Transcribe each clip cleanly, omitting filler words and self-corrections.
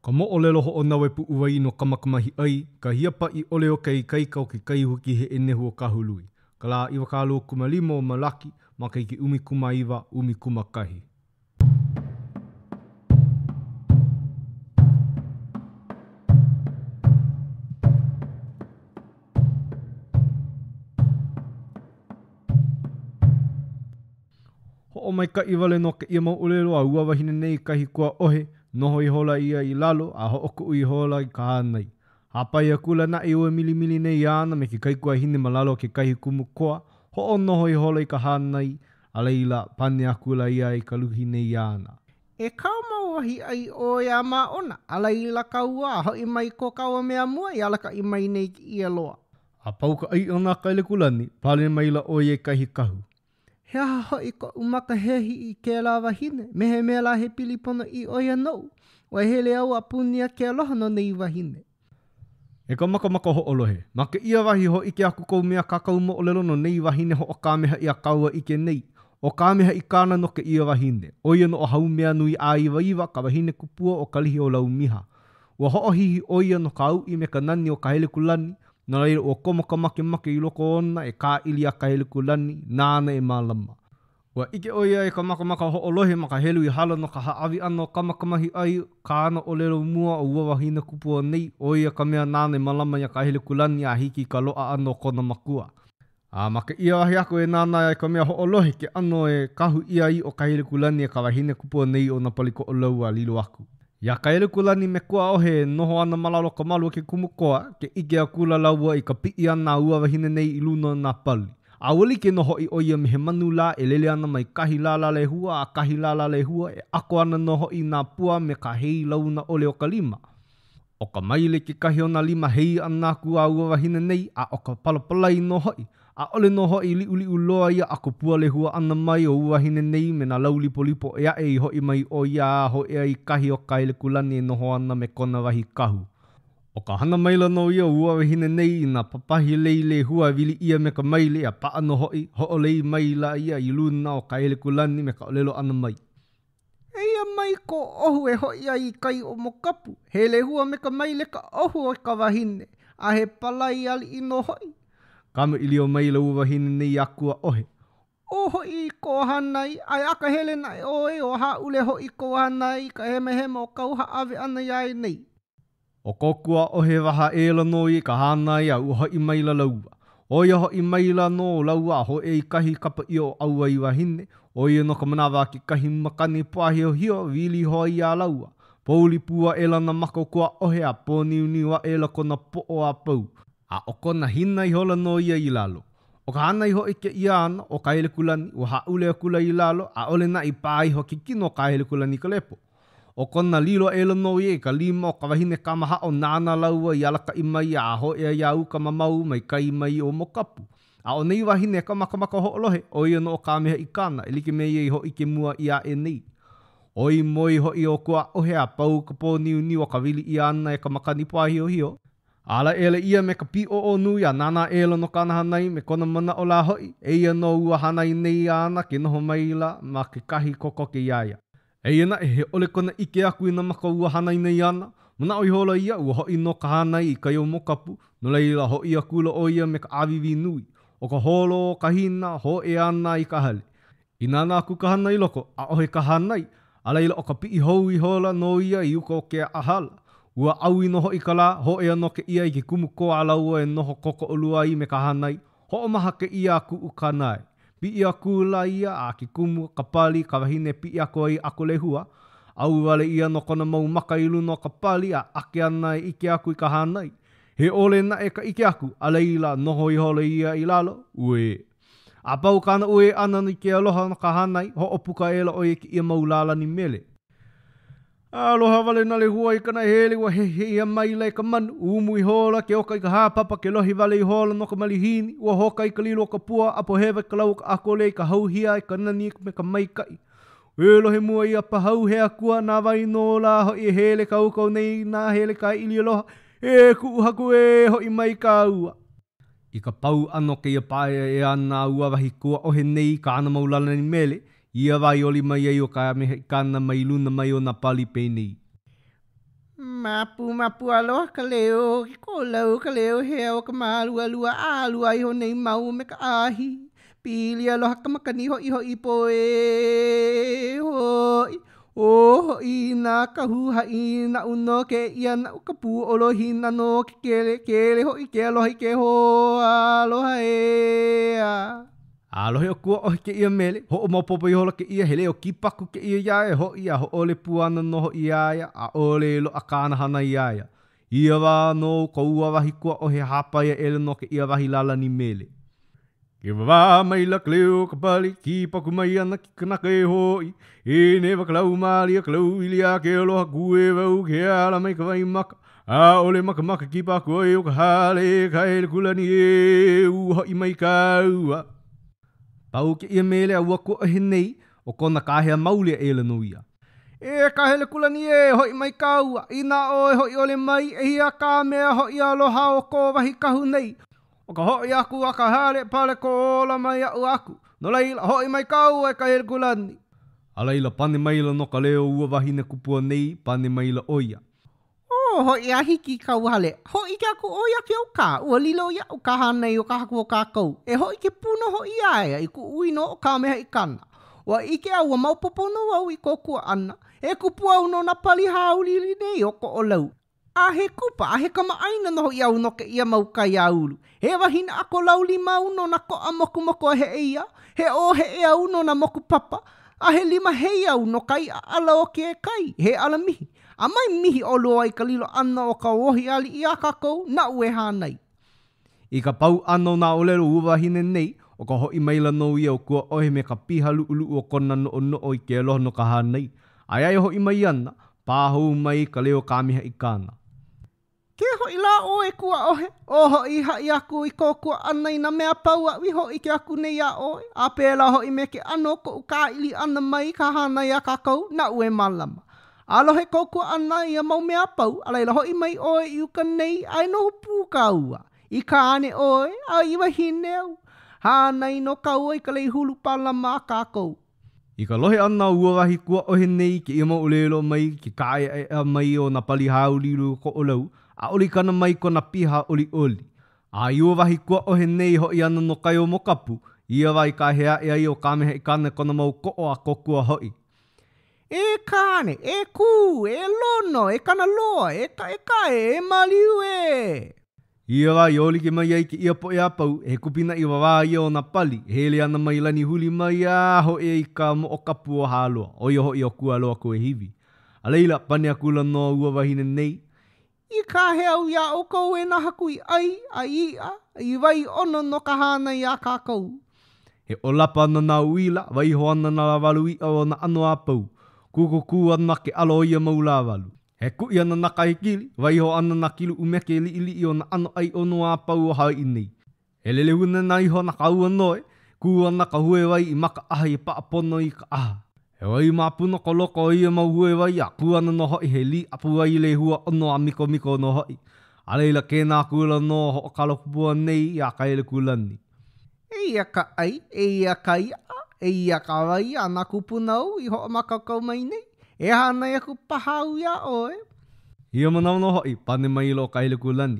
Ka moʻolelo hoʻonaue puʻuwai no Kamakamahiʻai, ka hiapaʻi ʻole o ke ikaika o ke kai huki heʻe nehu o Kahului, ka lā 25 o Malaki, makahiki 19 11. Hoʻomaikaʻi wale nō kēia mau ʻōlelo a ua wahine nei i kahi kuaʻohe, noho ihola ia i lalo a hoʻokuʻu ihola i ka hānai. Hāpai akula naʻe ua milimili nei āna me ke kaikuahine ma lalo o kekahi kumu koa, hoʻonoho ihola i ka hānai, a laila, pane akula ia i ka luhi nei āna. E kau mau wahi ʻai ʻoe a māʻona, a laila kāua a hoʻi mai ko kāua mea mua i alakaʻi mai nei i kēia loa. A pau ka ʻai ʻana a Kaelekulani, pane maila ʻo ia i kahi kahu. He aha hoʻi koʻu maka hehi i kēlā wahine, me he mea lā he pili ponoʻī ʻo ia noʻu? Ua hele au a punia ke aloha no nei wahine. E ka makamaka hoʻolohe, ma kēia wahi hōʻike aku kou mea kākau moʻolelo no nei wahine hoʻokāmehaʻi a kāua ʻike nei. ʻO Kāmehaʻikana nō kēia wahine, ʻo ia nō ʻo Haumeanuiʻāiwaiwa, ka wahine kupua o Kalihiolaumiha. Ua hoʻohihi ʻo ia no ka uʻi me ka nani o Kahelekūlani, no laila ua komo ka makemake i loko ona e kāʻili iā Kahelekūlani, nāna e mālama. Ua ʻike ʻo ia e ka makamaka hoʻolohe ma ka helu i hala no ka hāʻawi ʻana o Kamakamahiʻai kāna ʻōlelo mua o ua wahine kupua nei, ʻo ia ka mea nāna e mālama iā Kahelekūlani a hiki i ka loaʻa ʻana o kona makua. A ma kēia wahi aku e nānā ai ka mea hoʻolohe ke ʻano e kahu ʻia ai ʻo Kahelekūlani e ka wahine kupua nei o nā pali Koʻolau a lilo aku. Iā Kahelekūlani me Kuaohe e noho ana ma lalo o ka malu o ke kumu koa, ke ʻike akula lāua i ka piʻi ʻana a ua wahine nei i luna o nā pali. A ua like nō hoʻi ʻo ia me he manu lā e lele ana mai kahi lālā lehua a kahi lālā lehua e ʻako ana nō hoʻi i nā pua me ka hei launa ʻole o ka lima. ʻO ka maile kekahi o nā lima hei ʻana aku a ua wahine nei, a ʻo ka palapalai nō hoʻi. ʻAʻole nō hoʻi i liʻuliʻu loa ia ʻako pua lehua ʻana mai o ua wahine nei me nā lau lipolipo ʻē aʻe i hoʻi mai ʻo ia a hōʻea i kahi o Kahelekūlani e noho ana me kona wahi kahu. ʻO ka hana maila nō ia o ua wahine nei i nā papahi lei lehua e wili ʻia me ka maile a paʻa nō hoʻi, hoʻolei maila ia i luna o Kahelekūlani me ka ʻōlelo ʻana mai. Eia mai kō ʻohu e hoʻi ai i kai o Mokapu, he lehua me ka maile ka ʻohu o ka wahine, a he palai aliʻi nō hoʻi. Kamaʻilio maila ua wahine nei iā Kuaʻohe. Ō hoʻi i kō hānai, a e akahele naʻe ʻoe, o hāʻule hoʻi kou hānai i ka hemahema o kāu hāʻawe ʻana iā ia nei. ʻO ko Kuaʻohe waha aʻela nō ia i ka hānai a ua hoʻi maila lāua. ʻO ia hoʻi maila nō lāua a hōʻea i kahi i kapa ʻia ʻo ʻAuaiwahine, ʻo ia nō ka manawa a kekahi makani pōāhiohio wili iho ai iā lāua. Pouli pū aʻela nā maka o Kuaʻohe a pōniuniu aʻela kona poʻo a pau. A ʻo kona hina ihola nō ia i lalo. ʻO ka hana i hōʻike ʻia ana ʻo Kahelekūlani, ua hāʻule akula i lalo, ʻaʻole naʻe i pā iho ke kino o Kahelekūlani i ka lepo. ʻO kona lilo aʻela nō ia i ka lima o ka wahine kamahaʻo nāna lāua i alakaʻi mai a hōʻea iā uka mamao mai kai mai o Mokapu. A ʻo nei wahine ka makamaka hoʻolohe, ʻo ia nō ʻo Kāmehaʻikana, e like me ia i hōʻike mua ʻia aʻe nei. ʻOi moe hoʻi ʻo Kuaʻohe a pau ka pōniuniu o ka wili ʻia ʻana e ka makani pōāhiohio. Ala aʻela ia me ka pīʻōʻō nui a nānā aʻela no kāna hānai me kona manaʻo lā hoʻi, eia nō ua hānai nei āna ke noho maila ma ke kahi kokoke iā ia. Eia naʻe, he ʻole kona ʻike aku i nā maka o ua hānai nei āna. Manaʻo ihola ia, ua hoʻi nō ka hānai i kai o Mokapu, no laila, hoʻi akula ʻo ia me ka ʻāwīwī nui. ʻO ka holo o ka hina, hōʻea ana i ka hale. I nānā aku ka hana i loko, ʻaʻohe ka hānai, a laila ʻo ka piʻi hou ihola nō ia i uka o ke aʻahala. Ua ʻaui nō hoʻi ka lā, hōʻea nō kēia i ke kumu koa a lāua e noho kōkoʻolua ai me ka hānai, Hoʻomaha kēia a kuʻu ka nae. Piʻi akula ia a ke kumu ka pali ka wahine piʻi aku ai ʻako lehua. ʻAu wale ʻia nō kona mau maka i luna o ka pali a ake ana e ʻike aku i ka hānai. He ʻole naʻe ka ʻike aku, a laila, noho ihola ia i lalo, uē. A pau kāna uē ʻana i ke aloha no ka hānai, hoʻopuka aʻela ʻo ia i kēia mau lālani mele. Aloha wale nā lehua i ka nahele ua heihei maila e ka manu, umu ihola ke oka i ka hāpapa ke lohe wale ihola nō ka malihini, ua hoka i ka lilo o ka pua, ʻapo hewa i ka lau o ka ʻakole i ka hauhia i ka nani me ka maikaʻi. E lohe mua ia pahau he akua na wai nō lā hoʻi e hele kaukau nei i nā hele kāʻili aloha, e kuʻu haku ē hoʻi mai kāua. I ka pau ʻana o kēia paeaea ʻana a ua wahi kuaʻohe nei i kāna mau lālani mele, i ia wā i oli mai ai ʻo Kāmehaʻikana mai luna mai o nā pali penei. Mapu, mapu aloha ka leo o ke Koʻolau, ka leo hea o ka Mālualua, a lua iho nei māua me ka ʻahi. Pili aloha ka makani hoʻihoʻi ipo ē, hoʻi, ō hoʻi nā kahu haʻi naʻu nō kēia naʻu ka pūʻolo hīnano o ke kele, kele hoʻi ke aloha i ke hoaaloha ē a. A lohe ʻo Kuaʻohe i kēia mele, hoʻomaopopo ihola kēia he leo kipaku kēia iā ia hoʻi a hōʻole pū ana nō hoʻi iā ia, ʻaʻole e loaʻa kāna hana iā ia. I ia wā nō ko ua wahi Kuaʻohe hāpai aʻela nō kēia wahi lālani mele. Ke wawā maila ka leo o ka pali, kipaku mai ana ke kanaka e hoʻi. E newa ka lau mālia ka lau ʻili a ke aloha kūʻē wau ke ala mai ka waimaka. ʻAʻole makamaka kipaku ai o ka hale e Kahelekūlani ē, ua hoʻi mai kāua. Pau kēia mele a ua Kuaʻohe nei, ʻo kona kāhea maoli aʻela nō ia. E Kahelekūlani ē, hoʻi mai kāua. Inā ʻoe hoʻi ʻole mai, ʻehia ka mea hoʻi aloha o ko wahi kahu nei? ʻO ka hoʻi aku a ka hale, pale kō ola mai aʻu aku. No laila, hoʻi mai kāua e Kahelekūlani. A laila, pane maila nō ka leo o ua wahine kupua nei, pane maila ʻo ia. Ō hoʻi a hiki i kauhale, hōʻike aku ʻoe iā Keoka, ua lilo iaʻu ka hānai o ka haku o kākou, e hōʻike pū nō hoʻi iā ia i kuʻu inoa ʻo Kamehaʻikana. Ua ʻike a ua maopopo nō au i kō kuaʻana, he kupua au no nā pali hāuliuli nei o Koʻolau, a he kupa a he kamaʻāina nō hoʻi au no kēia mau kaiāulu. He wahine ʻako laulima au no nā koʻa mokumoku o Heʻeia, he ʻōheʻe au no nā moku papa, a he lima hei au no ka iʻa ʻala o ke kai, he ʻalamihi. A mai mihi ʻolua i ka lilo ʻana o ka wahi aliʻi iā kākou, naʻu e hānai. I ka pau ʻana o nā ʻōlelo a ua wahine nei, ʻo ka hoʻi maila nō ia o Kuaʻohe me ka piha luʻuluʻu o kona noʻonoʻo i ke aloha no ka hānai. A iā ia e hoʻi mai ana, pā hou mai ka leo o Kamehaʻikana. Ke hoʻi lā ʻoe e Kuaʻohe, ō hoʻi i haʻi aku i kō kuaʻana i nā mea a pau aʻu i hōʻike aku nei iā ʻoe, a pēlā hoʻi me ke ʻano o koʻu kāʻili ʻana mai i ka hānai a kākou, naʻu e mālama. A lohe kō kuaʻana ia mau mea a pau, a laila hoʻi mai ʻoe i uka nei a e noho pū kāua. I kāne ʻoe, a i wahine au. Hānai nō kāua i ka lei hulu pālama a kākou. I ka lohe ʻana o ua wahi Kuaʻohe nei i kēia mau ʻōlelo mai ke kāʻeʻaʻeʻa mai o nā pali hāuliuli o Koʻolau, ʻaʻole i kana mai kona piha ʻoliʻoli. A i ua wahi Kuaʻohe nei e hoʻi ana no kai o Mokapu, i ia wā i kāhea aʻe ai ʻo Kamehaʻikana i kona mau koʻo a kōkua hoʻi. E Kāne, e Kū, e Lono, e Kanaloa, e Kaʻekaʻe, e Maliu ē! I ia wā i ʻōlike mai ai kēia poʻe a pau, he kupinaʻi wawā ia o nā pali, e hele ana mai Lanihuli mai a hōʻea i ka moʻo kapu o Hāloa, ʻo ia hoʻi ʻo Kualoa Kuahiwi. A laila, pane akula nō ua wahine nei. I kāhea au iā ʻoukou e nā haku i ʻai, a i iʻa, a i wai ʻono no ka hānai a kākou. He ʻōlapa ana nā uila, waiho ana nā lāwalu iʻa o nā ʻano a pau. Kūkukū ana ke ʻalo o ia mau lāwalu. He kuʻi ana nā kahekili, waiho ana nā kilu ʻumeke liʻiliʻi o nā ʻano ʻai ʻono a pau o Hawaiʻi nei. E lelehunana iho ana ka ua noe, kū ana ka huewai i makaʻaha i paʻa pono i ka ʻaha. He wai māpuna ko loko o ia mau huewai a kū ana nō hoʻi he līʻapu wai lehua ʻono a mikomiko nō hoʻi. A laila kēnā akula nō hoʻokalakupua nei iā Kahelekūlani. Eia ka ʻai, eia ka iʻa, eia ka wai a nā kūpuna ou i hoʻomākaukau mai nei. E hānai aku paha au iā ʻoe. I ia manawa nō hoʻi, pane maila ʻo Kahelekūlani.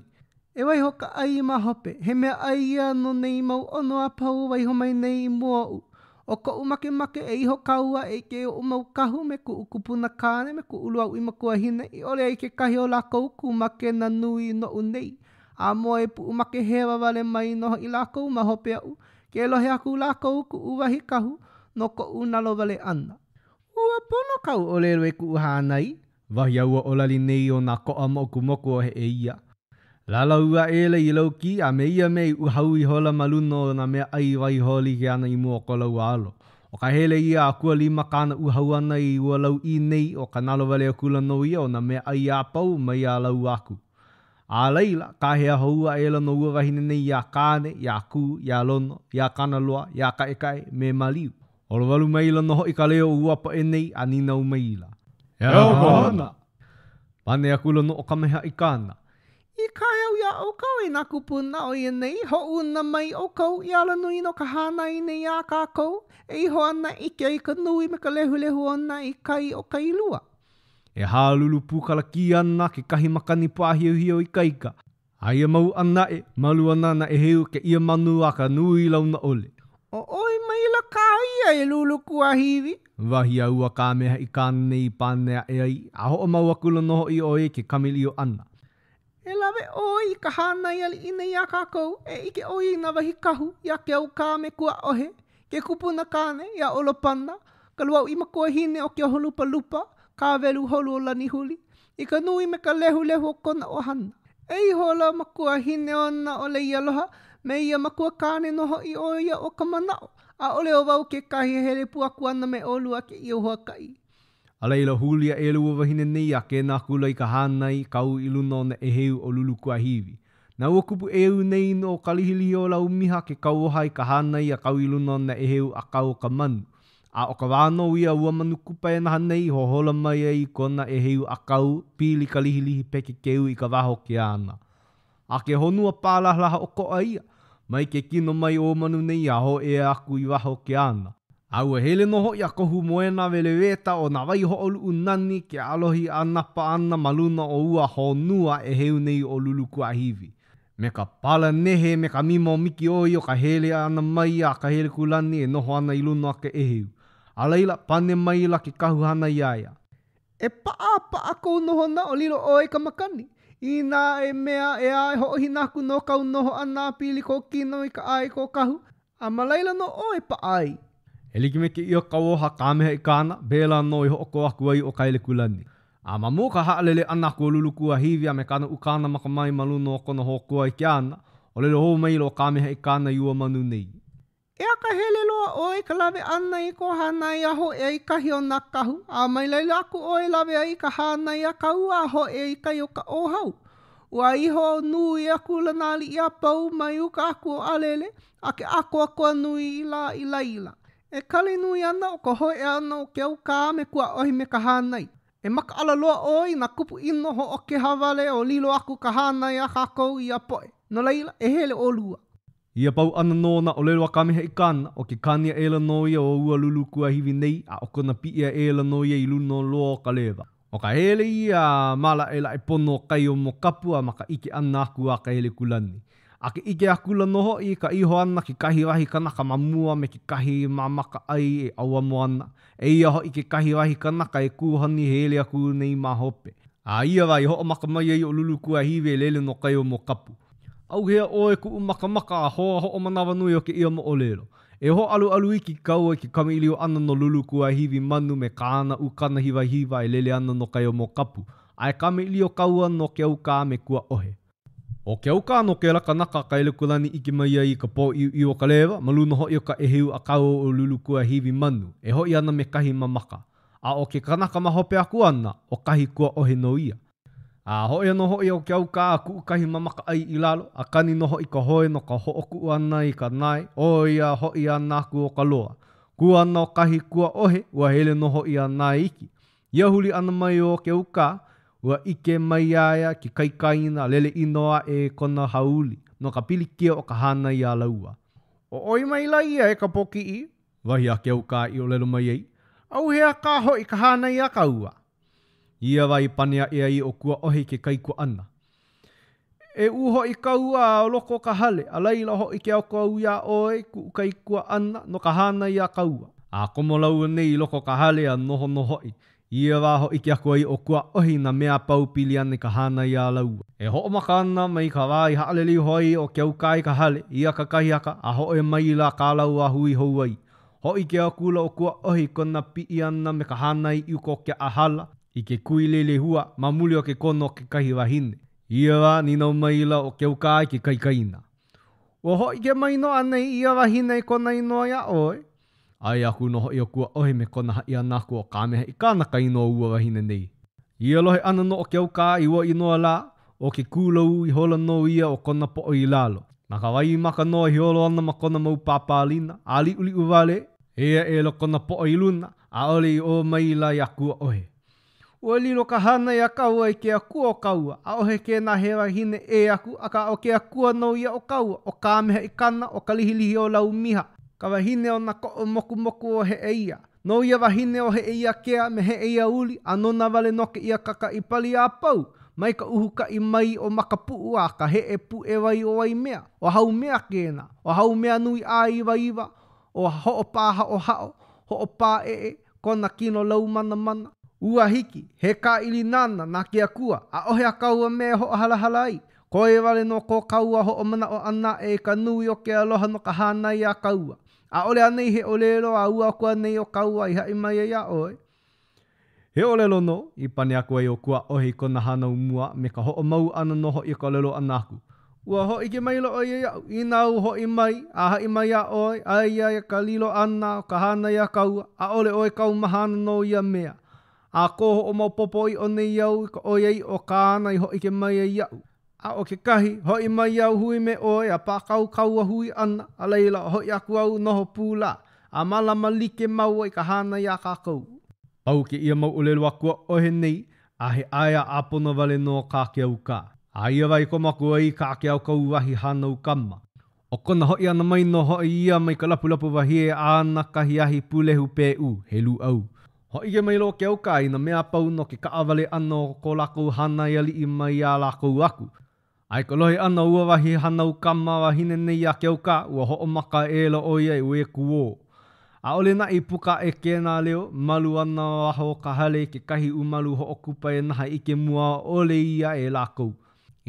E waiho ka ʻai ma hope, he mea ʻai ia no nei mau ʻono a pau o waiho mai nei i mua oʻu. ʻO koʻu makemake e iho kāua e ʻike i oʻu mau kahu me kuʻu kupuna kāne me kuʻu lūauʻi makuahine i ʻole ai kekahi o lākou kūmākena nui noʻu nei. A moe puʻumake hewa wale mai nō hoʻi lākou ma hope oʻu, ke lohe aku lākou kuʻu wahi kahu no koʻu nalowale ʻana. Ua pono kāu ʻōlelo e kuʻu hānai. Wahi a ua ʻōlali nei o nā koʻa mokumoku o Heʻeia. Lālau aʻela i laukī a me ia mea i uhau ihola ma luna o nā mea ʻai i waiho like ana i mua o ko lāua alo. ʻO ka hele ia a kualima kāna uhau ʻana i ua lauʻī nei, ʻo ka nalowale akula nō ia o nā mea ʻai a pau mai a lāua aku. A laila, kāhea hou aʻela nō ua wahine nei iā Kāne, iā Kū, iā Lono, iā Kanaloa, iā Kaʻekaʻe, me Maliu. Holowalu maila nō hoʻi ka leo o ua poʻe nei a nīnau maila. He aha ka hana? Pane akula nō ʻo Kamehaʻikana. I kāhea au iā ʻoukou e nā kūpuna o ia nei, hoʻouna mai ʻoukou i alanui no ka hānai nei iā kākou, e iho ana e ʻike ai ka nui me ka lehulehu o nā i kai o Kailua. E hālulu pūkalakī ana kekahi makani pāhiōhio ikaika, a ia mau ʻana aʻe, malu ana nā ʻēheu o kēia manu a ka nui launa ʻole. ʻO ʻoe maila kā ia e Lulukuahiwi. Wahi a ua Kāmehaʻikana nei i pane aʻe ai, a hoʻomau akula nō hoʻi ʻo ia i ke kamaʻilio ʻana. E lawe ʻoe i ka hānai aliʻi nei iā kākou, e ʻike ʻoe i nā wahi kahu, iā Keaukā me Kuaʻohe, ke kupuna kāne, iā ʻOlopana, ka lūauʻi makuahine o Keoholupalupa, ka welu holu o Lanihuli, i ka nui me ka lehulehu o kona ʻohana. E ihola makuahine ona ʻo Leialoha, me ia makua kāne nō hoʻi ʻo ia ʻo ka manaʻo, ʻaʻole ʻo wau kekahi e hele pū aku ana me ʻolua kēia huakaʻi. A laila, huli aʻela ua wahine nei a kēnā akula i ka hānai kau i luna o nā ʻēheu o Lulukuahiwi. Na ua kupuʻeu nei no ka lihilihi o Laumiha ke kauoha i ka hānai a kau i luna o nā ʻēheu ʻākau o ka manu. A ʻo ka wā nō ia a ua manu kupaianaha nei i hohola mai ai i kona ʻēheu ʻākau, pili ka lihilihi pekekeu i ka waho o ke ana. A ke honua pālahalaha ʻokoʻa ia, mai ke kino mai o ua manu nei a hōʻea aku i waho o ke ana. A ua hele nō hoʻi a kohu moena welewēta o nā waihoʻoluʻu nani ke ʻālohi ʻānapa ana ma luna o ua honua ʻēheu nei o Lulukuahiwi. Me ka palanehe me ka mimo mikiʻoi o ka hele ʻana mai a Kahelekūlani e noho ana i luna o ka ʻēheu. A laila, pane maila ke kahu hānai iā ia. E paʻa a paʻa kou nohona o lilo ʻoe i ka makani. Inā he mea ʻeā e hoʻohina aku nō kāu noho ʻana a pili kou kino i ka ʻae ko kahu, a ma laila nō ʻoe e paʻa ai. E like me kēia kauoha a Kamehaʻikana, pēlā nō i hoʻokō aku ai ʻo Kahelekūlani. A ma mua o ka haʻalele ʻana aku o Lulukuahiwi a me kāna ukana makamae ma luna o kona hōkua i ke ana, ʻōlelo hou maila ʻo Kamehaʻikana i ua manu nei. E akahele loa ʻoe i ka lawe ʻana i kō hānai a hōʻea i kahi o nā kahu, a mai laila aku ʻoe e lawe ai i ka hānai a kāua a hōʻea i kai o Kaʻōhao. Ua iho nui akula nā aliʻi a pau mai uka aku o ʻAlele a ke ʻākoakoa nui lā i laila. E kali nui ana ʻo ka hōʻea ʻana o Keaukā me Kuaʻohe me ka hānai. E makaʻala loa ʻoe i nā kupu ʻino hoʻokeha wale o lilo aku ka hānai a kākou i ia poʻe. No laila, e hele ʻolua. Ia pau ʻana nō o nā ʻōlelo a Kamehaʻikana, ʻo ke kani aʻela nō ia o ua Lulukuahiwi nei, a ʻo kona piʻi aʻela nō ia i luna loa o ka lewa. ʻO ka hele ia a mālaʻelaʻe pono o kai o Mōkapu a ma ka ʻike ʻana aku a Kahelekūlani. A ke ʻike akula nō hoʻi i ka iho ʻana kekahi wahi kanaka ma mua me kekahi māmaka ʻai e ʻauamo ana, eia hoʻi kekahi wahi kanaka e kū honi hele aku nei ma hope. A ia wā i hoʻomaka mai ai ʻo Lulukuahiwi e lele no kai o Mōkapu. ʻAuhea ʻoe kuʻu makamaka a hoa hoʻomanawanui o kēia moʻolelo. E hōʻaluʻalu iki kāua i ke kamaʻilio ʻana no Lulukuahiwi manu me kāna ukana hiwahiwa e lele ana no kai o Mōkapu, a e kamaʻilio kāua no Keaukā me Kuaʻohe. ʻO Keaukā nō kēlā kanaka a Kahelekūlani ʻike mai ai i ka pōʻiuʻiu o ka lewa, ma luna hoʻi o ka ʻēheu ʻākau o Lulukuahiwi manu, e hoʻi ana me kahi mamaka. A ʻo ke kanaka ma hope aku ana, ʻo kahi Kuaʻohe nō ia. A hōʻea nō hoʻi ʻo Keaukā a kuʻu kahi mamaka ʻai i lalo, a kani nō hoʻi ka hoe no ka hoʻokuʻu ʻana i ka nae, ʻo ia hoʻi ʻana aku o ka loa. Kū ana ʻo kahi Kuaʻohe, ua hele nō hoʻi a nae iki. Ia huli ʻana mai o Keaukā, ua ʻike mai iā ia ke kaikaina lele ʻino aʻe kona hauʻoli no ka pilikia o ka hānai iā lāua. ʻO ʻoe maila ia e ka pōkiʻi, wahi a Keaukā i ʻōlelo mai ai. ʻAuhea kā hoʻi ka hānai a kāua? Ia wā i pane aʻe ai ʻo Kuaʻohe i ke kaikuaʻana. E uhoʻi kāua a loko o ka hale, a laila hōʻike aku au iā ʻoe, kuʻu kaikuaʻana, no ka hānai a kāua. A komo lāua nei i loko o ka hale a noho nō hoʻi. I ia wā hōʻike aku ai ʻo Kuaʻohe i nā mea a pau pili ana i ka hānai iā lāua. E hoʻomaka ana mai ka wā i haʻalele iho ai ʻo Keaukā i ka hale, i ia kakahiaka, a hōʻea maila kā lāua hui hou ai. Hōʻike akula ʻo Kuaʻohe i kona piʻi ʻana me ka hānai i uka o ke ʻāhala, i ke kui Leilehua, ma muli o ke kono o kekahi wahine. I ia wā, nīnau maila ʻo Keaukā i ke kaikaina. Ua hōʻike mai nō anei ia wahine i kona inoa iā ʻoe? ʻAe aku nō hoʻi ʻo Kuaʻohe me kona haʻi ʻana aku ʻo Kamehaʻikana ka inoa o ua wahine nei. I ia lohe ʻana nō o Keaukā i ua inoa lā, ʻo ke kūlou ihola nō ia o kona poʻo i lalo. Na ka waimaka nō e hiolo ana ma kona mau pāpālina, a liʻuliʻu wale, ea aʻela kona poʻo i luna, ʻaʻole i ʻō maila iā Kuaʻohe. Ua lilo ka hānai a kāua i ke akua o kāua, ʻaʻohe kēnā he wahine ʻē aku, akā ʻo ke akua nō ia o kāua, ʻo Kamehaʻikana, ʻo Kalihilihi-o-Laumiha, ka wahine o nā koʻo mokumoku o Heʻeia. No ia wahine o Heʻeia-kea me Heʻeia-uli, a nona wale nō kēia kakaʻi pali a pau, mai ka uhukaʻi mai o Makapuʻu a ka heʻe puʻe wai o Waimea, ʻo Haumea kēnā, ʻo Haumea nui āiwaiwa, ʻo Hoʻopāhaʻohaʻo, Hoʻopāʻeʻe, kona kino lau manamana. Ua hiki, he kāʻili nāna, na ke akua, ʻaʻohe a kāua mea e hoʻohalahala ai. Koe wale nō ko kāua hoʻomanaʻo ʻana aʻe i ka nui o ke aloha no ka hānai iā kāua. ʻAʻole anei he ʻōlelo a ua akua nei o kāua i haʻi mai ai iā ʻoe? He ʻōlelo nō, i pane aku ai ʻo Kuaʻohe i kona hānau mua me ka hoʻomau ʻana nō hoʻi o ka ʻōlelo ʻana aku. Ua hōʻike maila ʻo ia iaʻu, inā au hoʻi mai, a haʻi mai iā ʻoe, aia i ka lilo ʻana o ka hānai a kāua, ʻaʻole ʻoe kaumaha ana no ia mea. A kō hoʻomaopopo ʻiʻo nei au i ka ʻoiaʻiʻo kāna i hōʻike mai ai iaʻu. A ʻo kekahi, hoʻi mai au hui me ʻoe a pā kā kāua hui ʻana, a laila, hoʻi aku au noho pū lā, a mālama like māua i ka hānai a kākou. Pau kēia mau ʻōlelo a Kuaʻohe nei, a he ʻae a ʻāpono wale nō kā Keaukā. A ia wā i komo aku ai kā Keaukauwahi hānau kama. ʻO kona hoʻi ʻana mai nō hoʻi ia mai ka lapulapu wahie āna kahi ahi pūlehu pēʻu, he lūʻau. Hōʻike maila ʻo Keaukā i nā mea a pau no ke kaʻawale ʻana o ko lākou hānai aliʻi maiā lākou aku. A i ka lohe ʻana o ua wahi hānau kama wahine nei iā Keaukā, ua hoʻomaka aʻela ʻo ia e uē kūō. ʻAʻole naʻe i puka aʻe kēnā leo, malu ana waho o ka hale i kekahi ʻūmalu hoʻokupaenaha ʻike mua ʻole ʻia e lākou.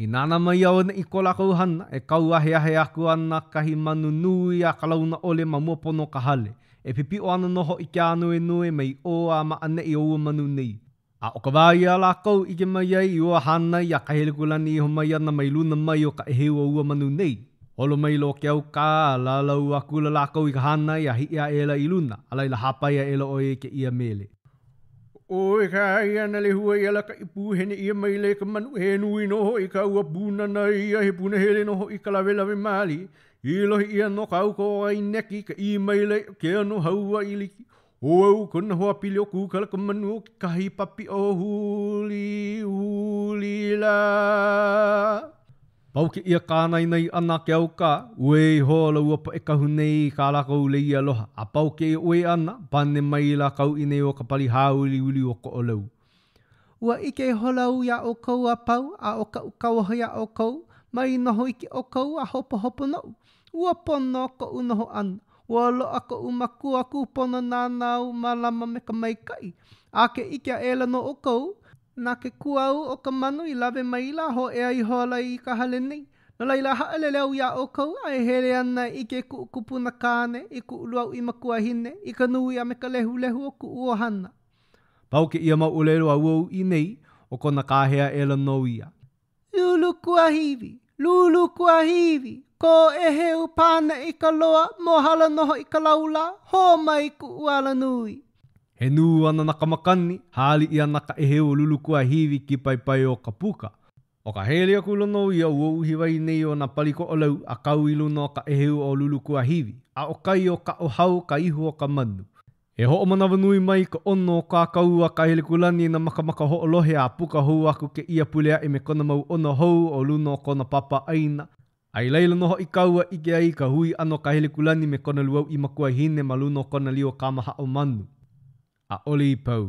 I nānā mai auaneʻi ko lākou hana, e kau aheahe aku ana kahi manu nui a ka launa ʻole ma mua pono o ka hale. E pipiʻo ana nō hoʻi ke ānuenue mai ʻō a ma ʻaneʻi o ua manu nei. A ʻo ka wā ia a lākou ʻike mai ai i ua hānai a Kahelekūlani iho mai ana mai luna mai o ka ʻēheu o ua manu nei. Holo maila ʻo Keaukā a lālau akula lākou i ka hānai a hiʻi aʻela i luna, a laila hāpai aʻela ʻo ia i kēia mele. ʻOe ka ia na lehua i alakaʻi pūhene ʻia maila e ka manu he nui nō hoʻi ka ua pūnana ia he punahele nō hoʻi ka lawelawe mālie. I lohe ʻia nō ka uka o ʻAineki ka ʻī maila i ke ano hauaʻi like. ʻO au kona hoa pili o Kūkala ka manu o kekahi papiʻo huli, huli lā. Pau kēia kānaināi ʻana a Keaukā, uē ihola ua poʻe kahu nei i kā lākou lei aloha. A pau kēia uē ʻana, pane maila ka uʻi nei o ka pali hāuliuli o Koʻolau. Ua ʻike ihola au iā ʻoukou a pau, a ʻo kaʻu kauoha iā ʻoukou, mai noho iki ʻoukou a hopohopo noʻu. Ua pono koʻu noho ʻana. Ua loaʻa koʻu makua kūpono nāna au mālama me ka maikaʻi. A ke ʻike aʻela nō ʻoukou, Na ke kuau o ka manu i lawe maila a hōʻea ihola i ka hale nei. No laila, haʻalele au iā ʻoukou, a e hele ana e ʻike i kuʻu kupuna kāne, i kuʻu lūauʻi makuahine, i ka nui a me ka lehulehu o kuʻu ʻohana. Pau kēia mau ʻōlelo a ua uʻi nei, ʻo kona kāhea aʻela nō ia. Lulukuahiwi, Lulukuahiwi, kō ʻēheu pānaʻi ka loa, mōhala nō hoʻi ka laulā, hō mai kuʻu alanui. He nū ana na ka makani, hāliʻi ana ka ʻēheu o Lulukuahiwi kīpaepae o ka puka. ʻO ka hele akula nō ia o ua uhiwai nei o nā pali Koʻolau a kau i luna o ka ʻēheu o Lulukuahiwi, a ʻo kai o Kaʻohao ka ihu o ka manu. E hoʻomanawanui mai ka ʻono o kā kāua Kahelekūlani i nā makamaka hoʻolohe a puka hou aku kēia pule aʻe me kona mau ʻono hou o luna o kona papa ʻaina. A i laila nō hoʻi kāua ʻike ai i ka hui ʻana o Kahelekūlani me kona lūauʻi makuahine ma luna o kona lio kamahaʻo manu. ʻAʻole i pau.